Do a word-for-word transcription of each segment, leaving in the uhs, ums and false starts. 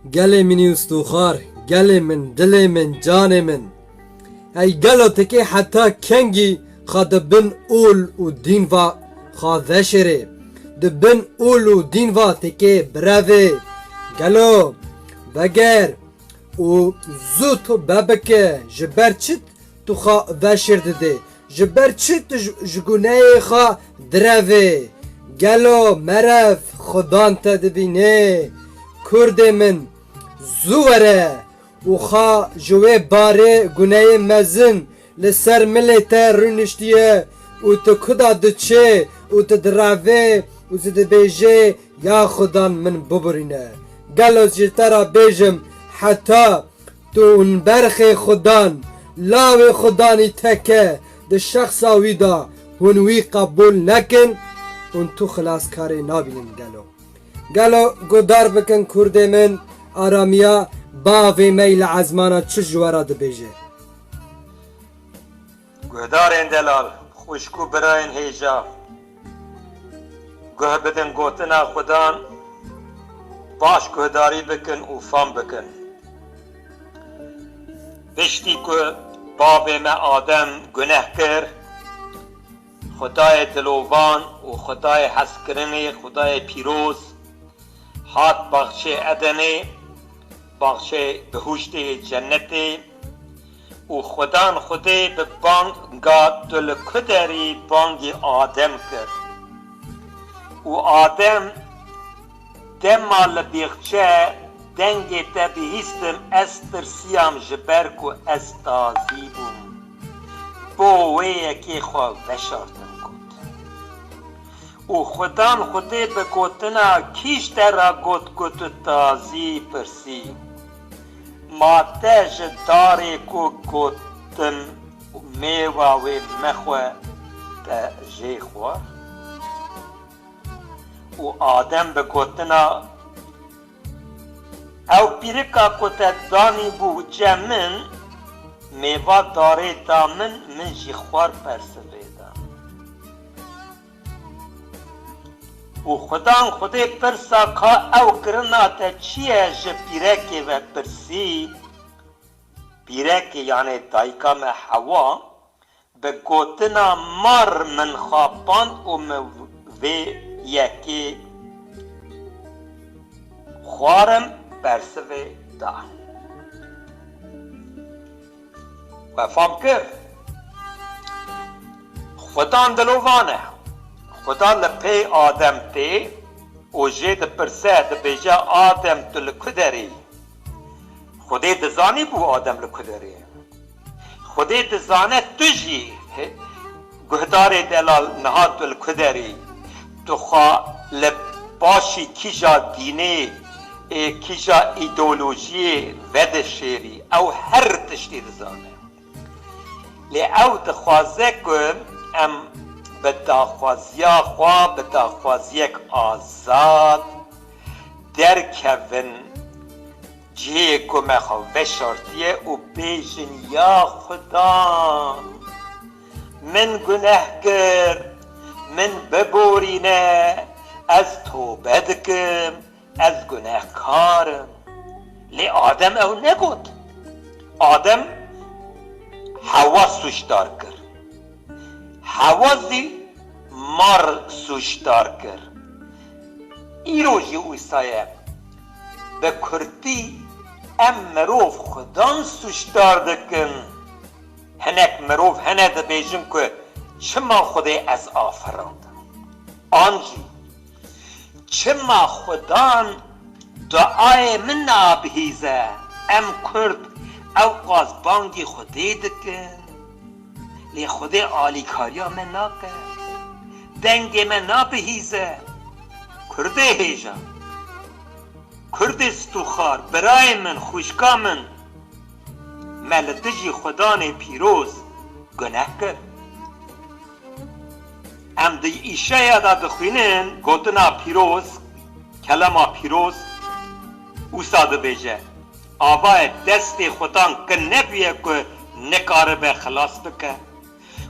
Gelê min û stûxar, gelê min, dilê min, canê min. Hey gelo tikê heta kengî xa di bin ol û dîn va xa veşêrê? Di bin ol û dîn va tikê birevê? Gelo veger û zû tu bebike, ji ber çi tu xa veşêr didê? Ji ber çi tu ji, ji guneyê xa direvê? Gelo merev xudan te dibînê? Kurdê min, zû were û xa ji wê barê guneyê mezin li ser milê te rûniştiye û tu kuda diçê û tu direvê û tu dibêjê, ya xudan min biborîne. Gelo ji te re bêjim, heta tu hûn berxê xudan, lawê xudanî teke di şexsa wî de hûn wî qebûl nekin, hûn tu xilaskarê nabînin gelo. Gelo guhdar bikin kurdê min, aramiya bavê me yî li ezmana çi ji we re dibêje? Guhdarên delal, xwişk û birayên hêja, guh bidin gotina xudan, baş guhdarî bikin û fam bikin. Piştî ku bavê me Adem guneh kir, Xwedayê dilovan û Xwedayê hezkirinê, Xwedayê pîroz, hat baxçê Edenê, baxçê bihuştê cennetê, û xudan Xwedê bi banga tu li ku derî bangî Adem kir. Û Adem, dema li bêxçe dengê te bihîstim, ez tirsiyam ji ber ku ez tazî bûm. Bo wê yekê xwe veşartim got. Û xudan Xwedê bi gotina kî ji te re got ku tu tazî pirsî? Ma te ji darê ku gotim mêva wê mexwe te jê xwar? Û Adem bi gotina, ew pîrika ku te danî bû ce min, mêva darê da min, min jî xwar persivê da. Û xudan Xwedê pirsa ka ew kirina te çi ye ji pîrekê ve pirsî? Pîrekê, yanê dayika me Hewa, bi gotina mar min xapand û min vê yekê xwarin bersivê da. We fam kir? Xudan dilovan e. Xuda li pey Adem tê û jê dipirse, dibêje, Adem, tu li ku derê yî? Xwedê dizanî bû Adem li ku derê ye. Xwedê dizane tu jî, he, guhdarê delal, niha tu li ku derê yî? Tu xwe li paşî kîja dînê, ê, kîja îdeolojiyê vedişêrî? Ew her tiştî dizane. Lê ew dixwaze ku em bi daxwaziya xwe, bi daxwaziyek azad derkevin cihê ku me xwe veşartiye û bêjin, ya Xuda, min guneh kir, min biborîne, ez tobe dikim, ez gunehkar im. Lê Adem ew negot. Adem Hewa sûcdar kir. Hewa zî mar sûcdar kir. Îro jî wisa ye. Bi kurtî, em mirov xudan sûcdar dikin. Hinek mirov hene dibêjin ku çima Xwedê ez aferand? An jî çima Xudan duayê min nabihîze? Em Kurd ewqas bangî Xwedê dikin, lê Xwedê alîkariya me nake, dengê me nabihîze. Kurdê hêja, Kurdê stûxar, birayên min, xwişka min, me li dijî Xudanê pîroz guneh kir. Em di Îşeya de dixwînin, gotina pîroz, kelama pîroz, wisa dibêje, Avayê destê Xudan kin nebûye ku nikaribe xilas bike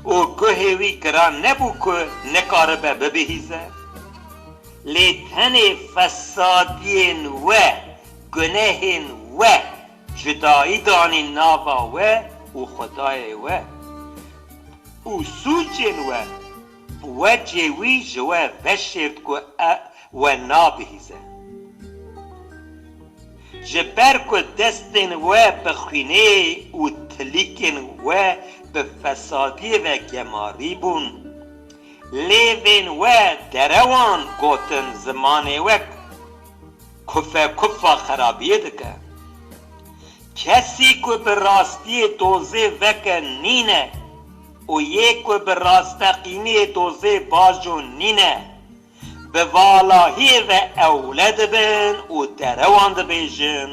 û guhê wî giran nebû ku nikaribe bibihîze. Lê tenê fesadiyên we gunehên we cudayî danîn nava we û Xwedayê we û sûcên we wecê wî ji we veşêrt ku e, we nabihîze. Ji ber ku destên we bi xwînê û tilîkên we bi fesadiyê ve gemarî bûn. Lêvên we derewan gotin zimanê we kufe kufa xerabiyê dike. Kesî ku bi rastiyê dozê veke nîne û yê ku bi rasteqîniyê dozê bajo nîne, bi valahiyê ve ewle dibin û derewan dibêjin,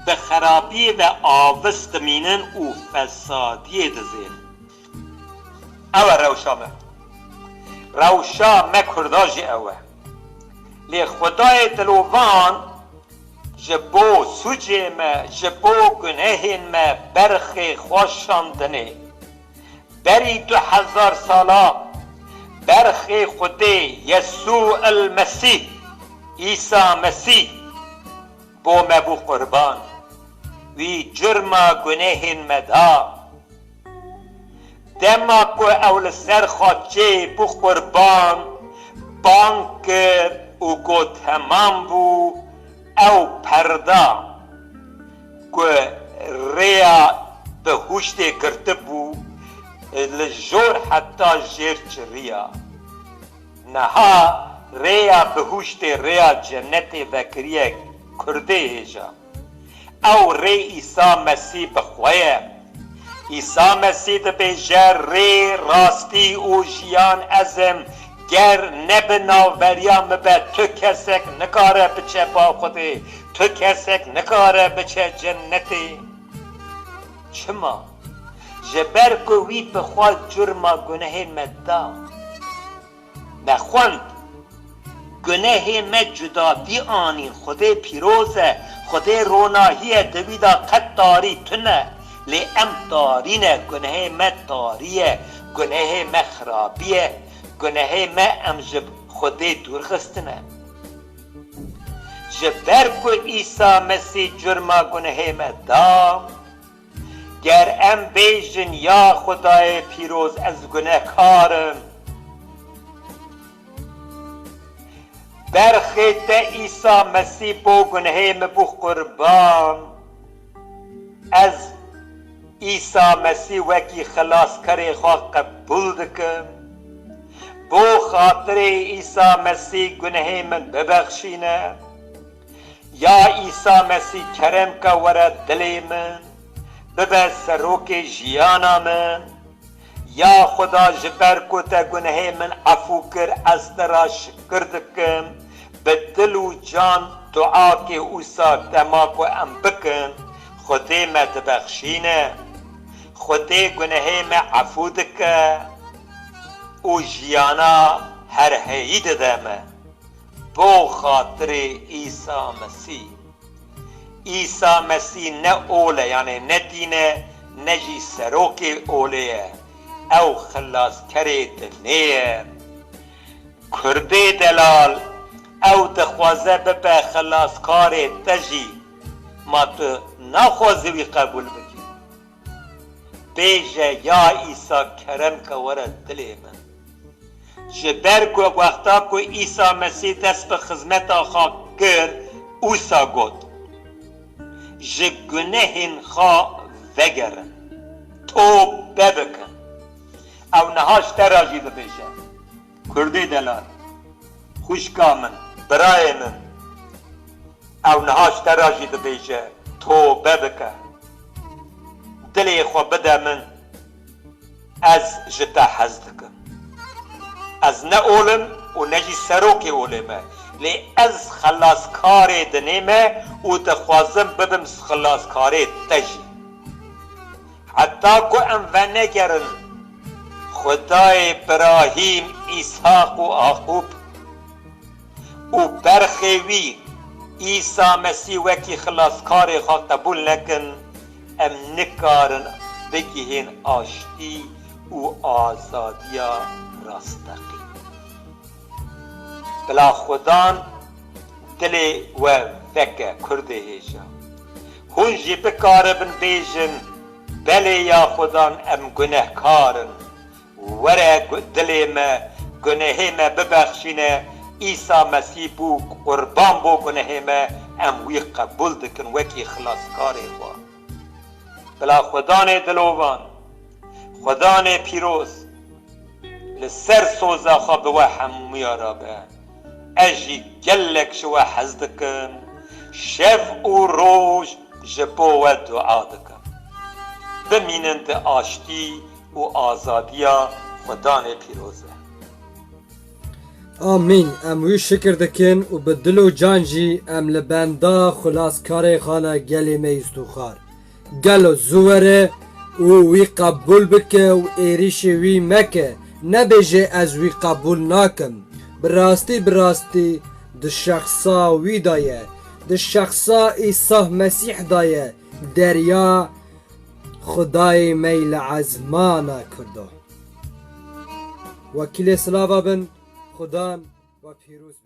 bi xerabiyê ve avis dimînin û fesadiyê dizên. Ew e rewşa me. Rewşa me Kurda jî ew e. Lê Xwedayê dilovan ji bo sûcê me, ji bo gunehên me berxê xwe şandinê. Berî du hezar sala berxê Xwedê Yesû el Mesîh, Îsa Mesîh, bo me bû qurban. Wî curma gunehên me da. Dema ku ew li ser xaçê bû qurban, bang kir û got, "Temam bû." Ew perda ku rêya bihuştê girtibû, li jor heta jêr çiriya. Niha rêya bihuştê, rêya cennetê vekiriye Kurdê hêja. Ew rê Îsa Mesîh bi xwe ye. Îsa Mesîh dibêje, "Rê, rastî û jiyan ez im. Ger ne bi navberiya min be, tu kesek nikare biçe ba Xwedê, tu kesek nikare biçe cennetê." Çima? Ji ber ku wî bi xwe curma gunehên me da. Me xwend, gunehê me cudatî anîn. Xwedê pîroz e, Xwedê ronahî ye, di wî de qet tarî tune. Lê em tarî ne, gunehê me tarî ye, gunehê me xirabî ye, gunehê me em ji Xwedê dûr xistine. Ji ber ku Îsa Mesîh curma gunehê me da, ger em bêjin, "Ya Xwedayê pîroz, ez gunehkar im." Berxê te Îsa Mesîh bo gunehê min bû qurban. Ez Îsa Mesîh wekî xilaskerê xwe qebûl dikim. Bo xatirê Îsa Mesîh gunehê min bibexşîne. Ya Îsa Mesîh, kerem ke were dilê min, bibe serokê jiyana min. Ya Xuda, ji ber ku te gunehê min efû kir, ez te re şikir dikim. Bi dil û can duakê wisa dema ku em bikin, Xwedê me dibexşîne. Xwedê gunehê me efû dike û jiyana herheyî dide me. Bo xatirê Îsa Mesîh. Îsa Mesîh ne ol e, yanê ne dîn e, ne jî serokê olê ye. Ew xilaskerê dinê ye. Kurdê delal, ew dixwaze bibe xilaskarê te jî. Ma tu naxwazî wî qebûl bikî? Bêje, "Ya Îsa, kerem ke were dilê min." Ji ber ku wexta ku Îsa Mesîh dest bi xizmeta xwe kir, wisa got, "Ji gunehên xwe vegerin, tobe bikin." Ew niha ji te re jî dibêje, Kurdê delal, xwişka min, birayê min, ew niha ji te re jî dibêje, "Tobe bike. Dilê xwe bide min, ez ji te hez dikim. Ez ne ol im û ne jî serokê olê me, lê ez xelaskarê dinê me û dixwazim bibim xelaskarê te jî." Heta ku em venegerin Xwedayê Birahîm, Îshaq û Aqûb û berxê wî Îsa Mesîh wekî xilaskarê xwe qebûl nekin, em nikarin bigihên aştî û azadiya rasteqîn. Bila Xudan Dilê we veke Kurdê hêja. Hûn jî bikaribin bêjin, belê ya Xudan em gunehkar in. Were gu-, dilê me, gunehê me bibexşîne, Îsa Mesîh bû, qurban bo gunehê me, em wî qebûl dikin wekî xilaskarê xwe. Bila Xudanê dilovan, Xudanê pîroz, li ser soza xwe bi we hemûya re be. Ez jî gelek ji we hez dikim, şev û roj ji bo we dua dikim. Bimînin di aştî û azadiya Xudanê pîroz e. Amîn. Em wî şikir dikin û bi dil û can jî em li benda xilaskarê xwe ne gelê me îstûxar. Gelo zû were û wî qebûl bike û êrîşê wî meke, nebêje ez wî qebûl nakim. Bi rastî, bi rastî di şexsa wî de ye, di şexsa Îsa Mesîh de ye, derya Xwedayê me yî li ezmana Kurdo. Wekîlê silava bin, Xudan we pîroz be.